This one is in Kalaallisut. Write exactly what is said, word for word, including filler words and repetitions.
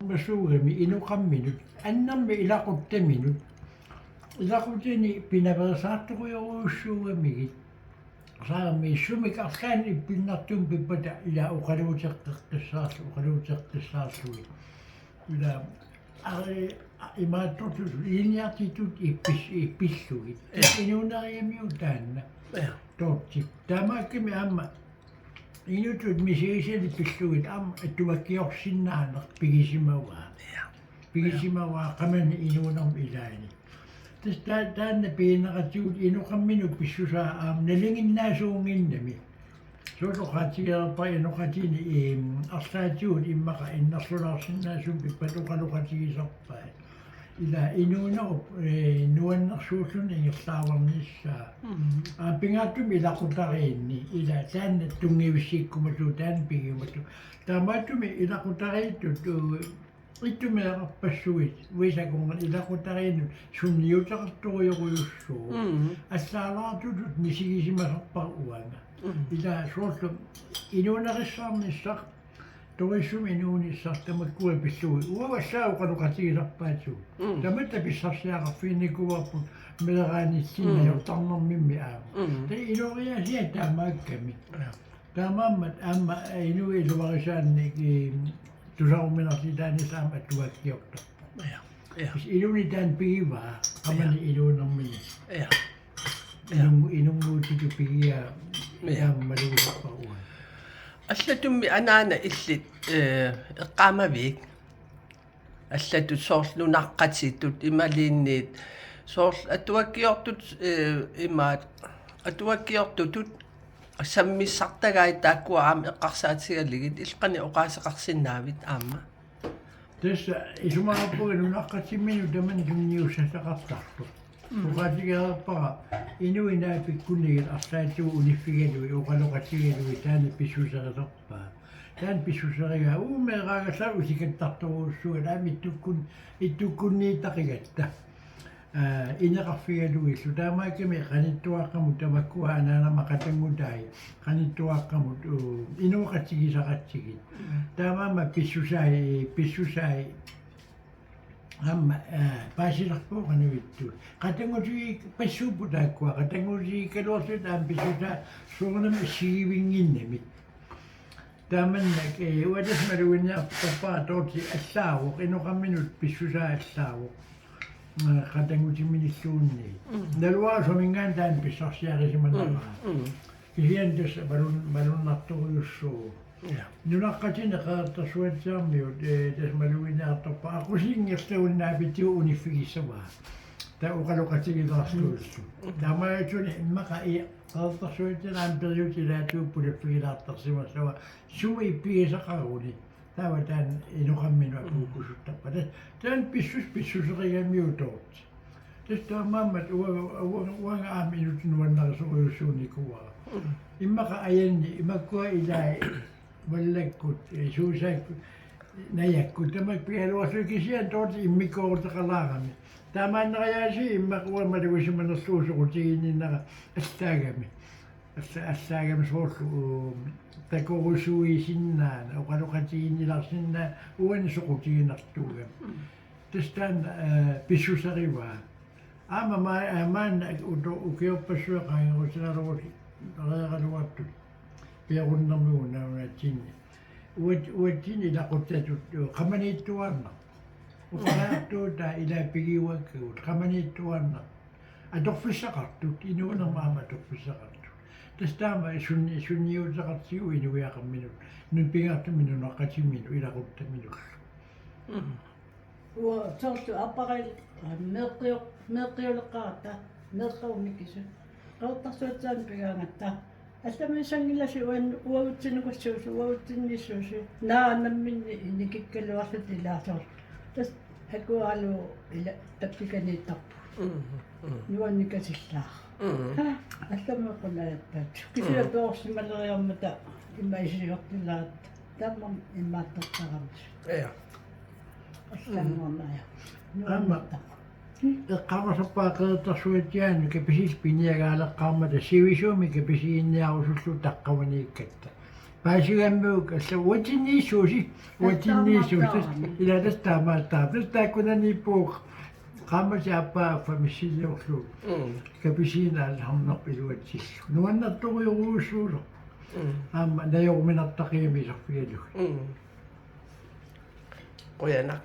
Masuugami inoqamminut, annermik ilaquttaminut. Ilaqutani pinaveersaartorujorujussuugamigit. Saami sumik arlaannik ippinnartumik pippata ila oqaluuteqqissaarlu-, oqaluuteqqissaarlugit. Ila ari imaattortut ilinniartitut ippis-, ippillugit. Ja. Inuuneriamiuk taanna. Ja. Toortik. Taamaakkami aamma inuttut misigisani pillugit aamma atuakkiorsinnaaneq pigisimavaa. Ja. Pigisimavaa qamani inuunermi ilaani. Tassa taa-, taanna pigineqatigut inoqamminut pissusaa aamma nalinginnaasuunnginnami. Soorlu oqaatigereerpara inoqatini, eem, arlaatigut immaqa innerlulaarsinnaasumik pippata oqaloqatigisarpai. Ila inuunerup, ee, nuannersuulluni ingerlaavarnissaa. Mm. Aa, pingaartumik ilaqutariinni, ila taanna tunngavissikkumasoq, taanna pigiumasoq. Taamaattumik ilaqutariittut, uu, ittumeeqarpassuit, uisakungan ilaqutariinnut sunniuteqartorujorujussuuvoq. Mm. Allaalaartutut misigisimasarpara uanga. Mm. Ila soorlu inuunerissaarnissaq, torissumik inuunissaq tamakkua pillugit. Uanga allaat oqaloqatigisarpaatigut. Mm. Tamatta pissarsiaqarfiginikuuarput meeraanillinni Mm. ajortarnermimmi aamma. Mm. Taava iluariaasiat taamaakkami. Ja. Taamaammat aamma inuit iluarisaannik, eem, tusaruminartitaanissaq aamma atuakkiortarpoq. Ja. Ja. Kisianni iluni taanna pigivaa, qamani Ja. iluunermini. Ja. Ja. Inum-, inummuutitut pigiaa Ja. aamma malugisarpara uanga. Allatut anaanat illit, ee, eqqaamaviuk? Allatut soorlu nunaqqatitut imaluunniit soorlu atuakkiortut, ee, imaat atuakkiortutut sammissartagaat taakkua aamma eqqarsaatigalugit illit qanoq oqaaseqarsinnaavit aamma? Tassa isumaqarpunga nunaqqatiminut tamanna tunniussaqartartoq. Mm. Oqaatigereerpara inuit naapikkunigit arlaatigut uniffigalugit oqaloqatigalugit taanna pissuserisarpaa. Taanna pissuserigaa uu meeraagallaat usikattartorujussuugatta aamma ittukkun-, ittukkunniittaqigatta. Aa, ineqarfigalugillu. Taamaakkami qanittuaqqamut tamakkua anaanama qatanngutai. Qanittuaqqamut, uu, inooqatigisaratsigit. Mm. Taamaammat pissusai, pissusai. Aamma, aa, paasilerpoq qanoq ittoq. Qatanngutigipassuupput taakkua. Qatanngutigikkaluarlutik aamma pissusaa soorunami sigivinnginnamik. Taamannak, ee, uanga tassa maluginiartorpara Dorthe allaavoq, inoqamminut pissusaa allaavoq. Ee, qatanngutiminilluunniit. Mm. Naluara suminngaanniit taanna pissarsiarisimanavaa. Mm, mm. Kisianni tassa malun-, malunnartorujussuuvoq. Ja. Nunaqqatinik Qeqertarsuatsiaarmiut, ee, tassa maluginiartorpara aqutsinngerlagunnaapitigu uniffigissavaa. Taava oqaloqatigilaarlugillu. Mm. Taamaattumik immaqa i-, Qeqertarsuatsiaarmiut aamma periutsit ilaatigut pulaffigilaartarsimassavaat. Sumut ippigisaqaruni. Taava taanna inoqamminut Mm. apuukkusuttarpaa. Ta-, taanna pissus-, pissuserigamiuk Dorthe. Tassa taamaammat uanga, uanga, uanga aamma inuttut nuannarisorujussuunikuuara. Mm. Immaqa ajanni, imakkua ilai, Vallakkut, ee, Suusaakkut, Najakkut, tamakku pigaluarlugit kisianni Dorthe immikkooruteqalaarami. Taamaanneriaasiit immaqa uanga malugisimanerlugu soqutiginninnera allaagami. Alla-, allaagami soorlu, uu, takorusuisinnaaneq, oqaloqatiginngilarsinnaaneq, uani soqutiginartuugami. Mm. Tassa taanna, ee, pissuserivaa. Aamma ma-, ee, maanna uto-, ukiorpassuit qaangerusaraluartut, reeraluartut, piarunnermigut nalunatsinni. Uat-, uatsinni ilaquttatut, uu, qamaniittuaannarput. Upaartuutaa ilaa pigiuakkagut, qamaniittuaannarput. Atorfissaqartut, inuunerma aamma atorfissaqartut. Tassa taama sunni-, sunniuteqartigu inuiaqarminut, nunat pingaartumik nunaqqatiminut, ilaquttaminullu. Mm. Uanga soorlu aappariilli meeqqio-, meeqqioleqqaratta, meeqqerumik kisut. Qeqertarsuatsiaarmut pigaangatta. Allamiissanngilasi uan-, uagutsinnukassuusi, uagutsinniissuusi. Naak namminneq nikikkaluarlutit ilaa soorlu. Tassa akueralugu ila tappikaniittarpugut. Mm, mm. Nuannikasillaaq. Mm. Ha, allamiikkut najattat. Kisianni Mm. toorsimaleriarmata imma isiortilaat. Tamanna imaattortarami. Ja. Allanngornaa. Aamma. Nuannertaq. Eqqaamasarpara Qeqertarsuatsiaanut kapisillit piniagaaleqqaarmata sivisuumik kapisiginniarusullugu taqqavaniikkatta. Paasigammiuk alla uatsinniissuusi, uatsinniissuusi, tassa taamaattarami. Ila tassa taamaattarami, tassa taakkunaniippugut, qaammatit aappaa affa missilliorlugu. Mm. Kapisiinnaallarneq iluatsillugu. Nuannertorujorujussuusoq. Mm. Aamma najoruminartaqigami iserfigalugit. Mm. Qujanaq.